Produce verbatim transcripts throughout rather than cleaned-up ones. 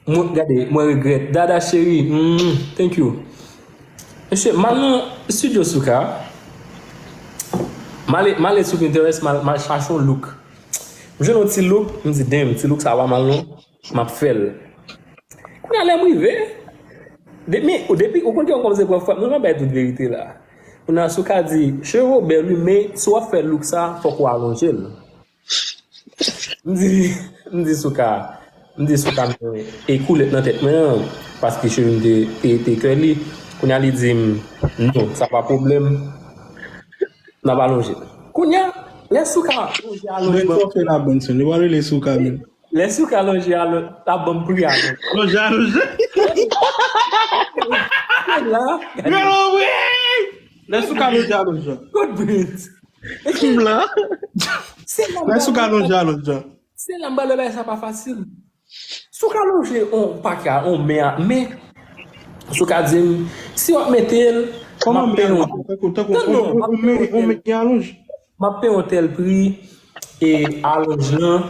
Mwen, gade, mwen regrèt. Dada cheri, mm, thank you. Mesye, m al nan studio Souka. M ale, m ale sou Pinterest, m al, m al chache yon look. M jwenn yon ti look, m di, damn, ti look sa pa mal non. M ap fè l. Kounye a lè m rive, depi, depi, ou konn ki yon kòmanse pran frap, nou pa bay tout verite la. Kounye a Souka di, cheve w bèl wi, men si w ap fè look sa, fòk ou alonje l. M di, m di Souka, m di Souka, men e koulèt nan tèt mwen an, paske cheve m te, te, te curly. Kounye a li di m, non, sa pa pwoblèm, n ap alonje l. Kounye a, lè Souka alonje alonjman. Bèl fòfè la, Benson. Li pa rele Souka, men. Lè Souka lonje a, l ap ban m pri a. Lonje a, lonje. Se la, gade. Lè Souka lonje a, lonje. Kout brit. M la. Se la m Lè Souka lonje a, lonje. Se la m ba lè bagay sa pa fasil. Souka lonje on paka, on men a, men Souka di m, si w ap mete l, m ap peye yon. Tankou, tankou, on, on, on men, on men ki alonj. M ap peye yon tèl pri, e alonj lan,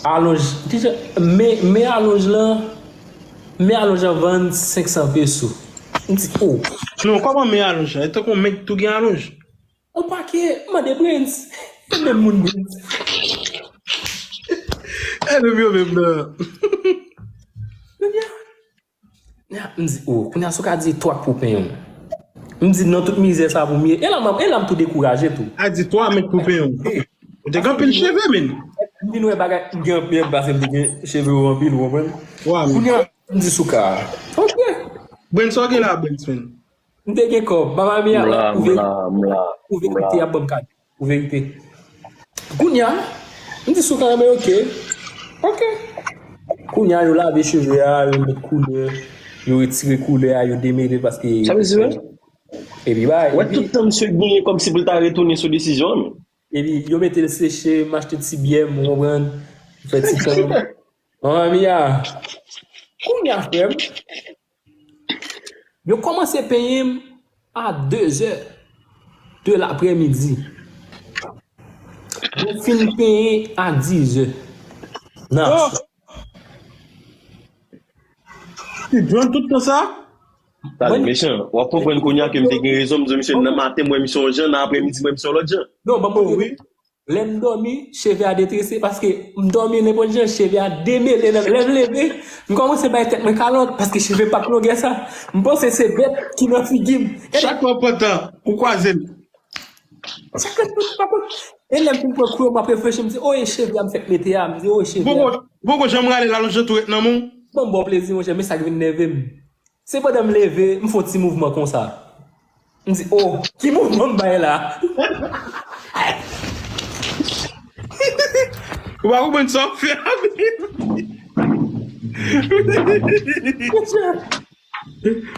alonj, kijan, men, men alonj lan, men alonj lan vann senk san peso. M di, oh. Non, kòman men alonj lan? E tankou men tou gen alonj. On pake, m mande Brens. Se menm moun Brens. E menm yo menm nan. Kounye a, M di, oh, kounye a Souka di twa k pou penyen w. M di, nan tout mizè sa pou m ye. E la, m, e la, m tou dekouraje tou. A di twa mèt pou penyen w. Ou te gen anpil cheve, men. M vin wè bagay, m gen anpil, paske m te gen cheve yo anpil, ou konprann? Kounye a, m di Souka, ok. Brens, sa w gen la, Brens, men? M te gen kòb. Mama Mia, m la, m la, m la, ou verite ap ban m kado. Pou verite. Kounye a, m di Souka, men ok. Ok. Kounye a, yo lave cheve a, yo met koulè, yo retire koulè a, yo demele paske. Sa vle di, wè? Epi, ba, wè, epi tout tan misye genyen kòmsi pou l ta retounen sou desizyon an, men. Epi, yo mete l seche, m achte ti byè, m konprann. M fè ti tan. Mama Mia. Kounye a, frè m. Yo kòmanse penyen m a de zè de laprèmidi. Yo fin penyen a diz zè nan aswè. Li pran tout tan sa? Sa li mechan. W ap konprann kounye a ke m te gen rezon, m di misye nan maten, m wè misye yon jan, nan aprèmidi, m wè misye yon lòt jan. Non, ban m montre nou. Lè m dòmi, cheve a detrese, paske m dòmi nenpòt jan, cheve a demele nan, lè m leve, m kòmanse bay tèt mwen kalòt, paske cheve pa t longè sa. M panse se bèt ki nan figi m. Chak lè w pran tan, ou kwaze l. Chak lè m pran tan, pa konn. E lè m fin pran kouyo, m ap reflechi, m di, oh, e cheve a m fèk mete a, m di, oh, e cheve a. Poko, poko janm rale l alonje tou ret nan men w. Ban m ba w plezi, monchè, men sa k vin nève m. Se pandan m leve, m fè yon ti mouvman konsa. M di, oh, ki mouvman m bay la? Ou pa konprann sa w ap fè a menm.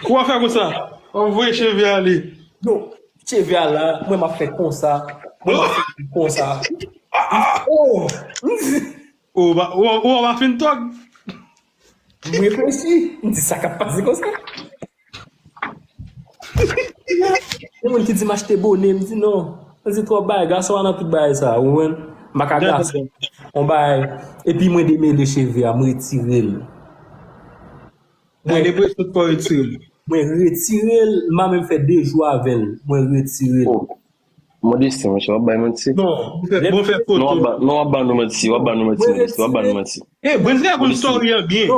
Ou pa fè konsa. W ap voye cheve ale. Non, cheve a la, mwen m ap fè konsa. Mwen m ap fè konsa. Oh! M di, ou pa, ou, ou pa fin tòg. M reflechi, m di sa k ap pase konsa. Gen moun ki di m achte bone, m di non. M di twòp bagay, gason an nan tout bagay sa, ou konprann? M pa ka gason. On bagay. Epi mwen demele cheve a, m retire l. Mwen, mwen retire l, m pa menm fè de jou avè l, mwen retire l. Modesti, monchè, w ap bay manti. Non, bon, fè foto. Non, w ap ba, non, w ap ba nou manti, w ap ba nou manti, Modesti, w ap ba nou manti. Eh, Brens ka konn story an byen.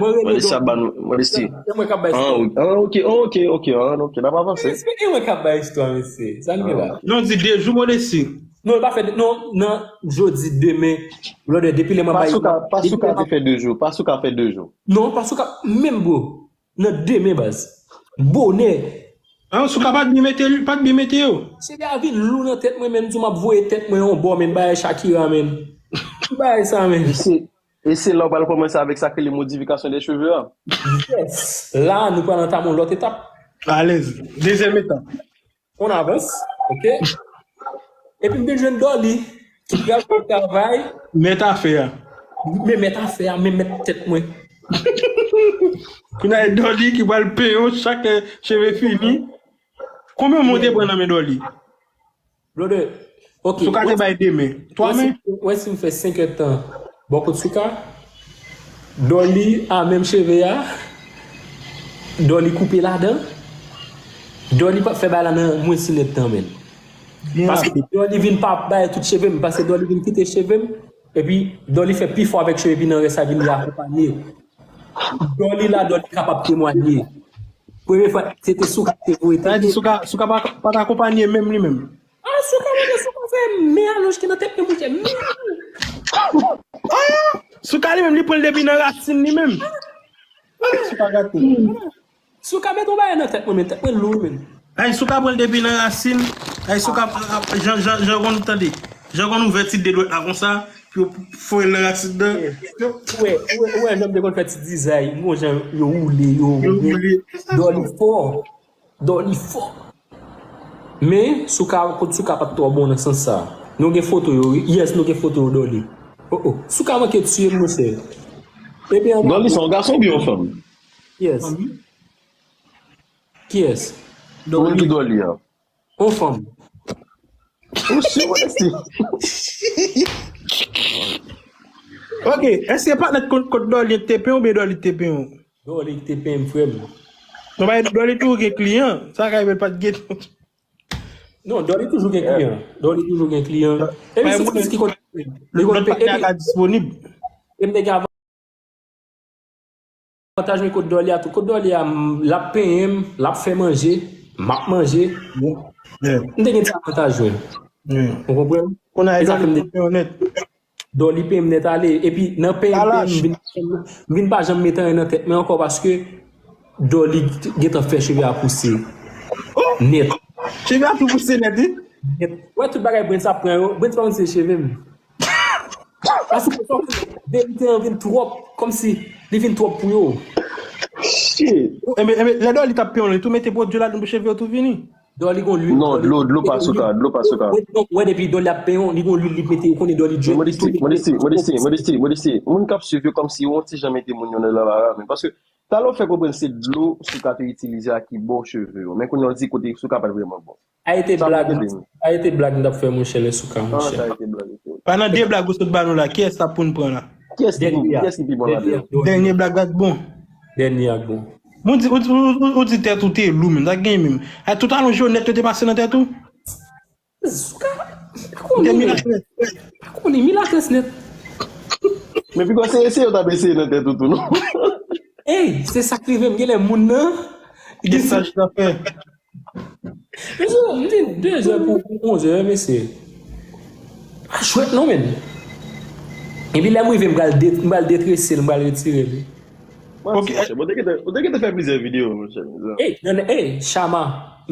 Modesti ap ba nou, Modesti. Ah, ok, ah, ok, ok, ah, ok, n ap avanse. E mwen k ap bay istwa, mesye. Sa n gen la? Non, di de jou, Modesti. Non, li pa fè de, non, nan jodi, demen, Blòdè, depi lè mwen bay. Pasouka, Pasouka te fè de jou, Pasouka fè de jou. Non, Pasouka, menm bro. Nan demen, baz. Bonè. An, Souka pa t byen mete, pa t byen mete yo. Cheve a vin lou nan tèt mwen, men m di w m ap voye tèt mwen yon bò, men bagay Shakira, men. Bagay sa, men. E se, e se la w pral kòmanse avèk sa k rele modifikasyon de cheve a. Yes. La, nou pral antame yon lòt etap. Alèz. Dezyèm etap. On avans, ok? Epi m vin jwenn Dolly, ki pral fè travay. Mèt afè a. Men mèt afè a, men mèt tèt mwen. Kounye a, Dolly ki pral penyen w chak, eh, cheve fini. Konbyen mwa w te pran nan men Dolly? Blòdè, ok. Souka te bay de men. Twa men? Wè si m fè senk èdtan bò kot Souka. Dolly a menm cheve a. Dolly koupe ladan. Dolly pa fè bagay la nan mwens inèdtan, menm. Paske Dolly vin pa bay tout cheve m, paske Dolly vin kite cheve m, epi Dolly fè pi fò avèk cheve, epi nan rès la vin li akonpanye. Dolly la, Dolly kapab temwanye. Premye fwa, se te Souka ki te voye tèt li. Sa di Souka, Souka pa, pa t akonpanye menm li menm. Ah, Souka, mwen, Souka fè men alonj ki nan tèt mwen, monchè. Men. Ah! Souka li menm, li pran l depi nan rasin li menm. Souka gate. Souka met yon bagay nan tèt mwen, men tèt mwen lou, men. Ay, Souka pran l depi nan rasin. Ay, Souka, jan, jan, jan konn tande. Jan konn ouvè ti de dwèt la konsa, pou yo foure l nan rasin nan. Ou wè, ou wè, ou wè, jan m te konn fè ti dizay, m gon jan yo woule, yo woule. Dolly fò. Dolly fò. Men, Souka, kot Souka pa t twò bon nan sans sa. Nou gen foto yo, wi. Yes, nou gen foto yo, Dolly. Oh, oh. Souka manke tiye m, monchè. Ebyen, Dolly, se yon gason oubyen yon fanm? Yes. Kiyès? Ou menm ki Dolly a? Yon fanm. Ou si, modesti. Ok, èske patnè t konn kot Dolly te pen oubyen Dolly te pen ou? Dolly te pen m, frè m. Non, ba, Dolly toujou gen kliyan. Sa ka rive l pa t gen. Non, Dolly toujou gen kliyan. Dolly toujou gen kliyan. E li se ki konn, li konn lòt patnè a ka disponib. E m te gen avantaj mwen kot Dolly a tou. Kot Dolly a, m, l ap penyen m, l ap fè manje, m ap manje. M te gen ti avantaj mwen. Ou konprann? Kounye a, e sa fè m te Dolly penyen m nèt ale. Epi nan penyen m, penyen m, m vin, m vin pa janm met anyen nan tèt mwen ankò paske Dolly gentan fè cheve a pouse. Nèt. Cheve a tou pouse nèt, wi. Nèt. Wè tout bagay Brens ap pran yo. Brens pa konn se cheve m. Paske sa verite an vin twòp. Kòmsi li vin twòp pou yo. Shit. Enben, enben, lè Dolly t ap penyen w, li tou mete pwodui ladan pou cheve yo tou fini. Dolly gon lwil. Non, dlo, dlo pa Souka, dlo pa Souka. Wè, non, wè, depi Dolly ap penyen, li gon lwil li mete, ou konnen Dolly djèl. Modesti, modesti, modesti, modesti, modesti. Moun k ap swiv yo kòmsi yo yon ti jan mete moun yo nan lanmara, men paske talè w fè konprann se dlo Souka te itilize a ki ba w cheve yo. Men kounye a w di kote Souka pa t vrèman bon. Ayete blag, ayete blag m t ap fè, monchè, lè Souka, monchè. Pa nan de blag ou sot ba nou la, kiyès t ap pou n pran la? Kiyès ki pi, kiyès ki pi bon ladan yo? Dènye blag la k bon. Dènye a k bon. Ou di, ou, ou, ou, ou di tèt ou te lou menm, sa k gen menm? Ay, tout alonj yo nèt yo te pase nan tèt ou? Souka, pa konnen. Te milatrès. Pa konnen, milatrès nèt. Men pi gwo se eseye yo t ap eseye nan tèt ou tou, non? Ey, se sa k rive m, genlè moun nan. Gen sa j t ap fè. Mesye, m di de zè pou, pou onz zè, mesye. Pa jwèt non, men. Epi lè m rive, m pral de-, m pral detrese l, m pral retire l. Ok. Monchè, ou te gentan, ou te gentan fè plizyè videyo, monchè. Ey, nan, ey, Chama.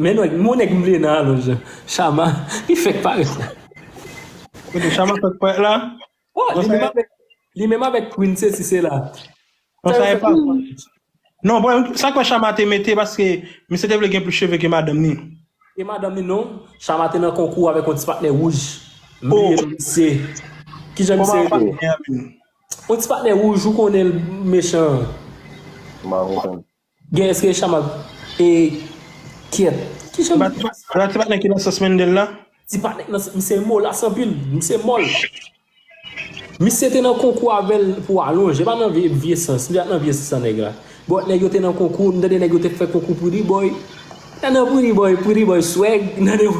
Men non, mon nèg m vle nan alonj. Chama, li fèk parèt la. Kote Chama fèk parèt la? Oh, li menm avèk, li menm avèk Queen, sesi, sela. Non, sa e pa. Non, bon, sa kwè Chama te mete paske misye te vle gen plis cheve ke madanm ni. E madanm ni non, Chama te nan konkou avèk yon ti patnè wouj. M bliye non misye. Kijan misye rele? Yon ti patnè wouj, ou konnen l mechan. Gen èske Chama e kyèt. Kijan ti patnè ki nan sans Mendel la? Ti patnè nan, misye molas anpil, misye mòl. Misye te nan konkou avè l pou alonje, pa nan vye, vye sans, li pa t nan vye sans nèg la. Bon, nèg yo te nan konkou, m tande nèg yo te fè konkou Pretty Boy. Nan, nan Pretty Boy, Pretty Boy swag, nan de.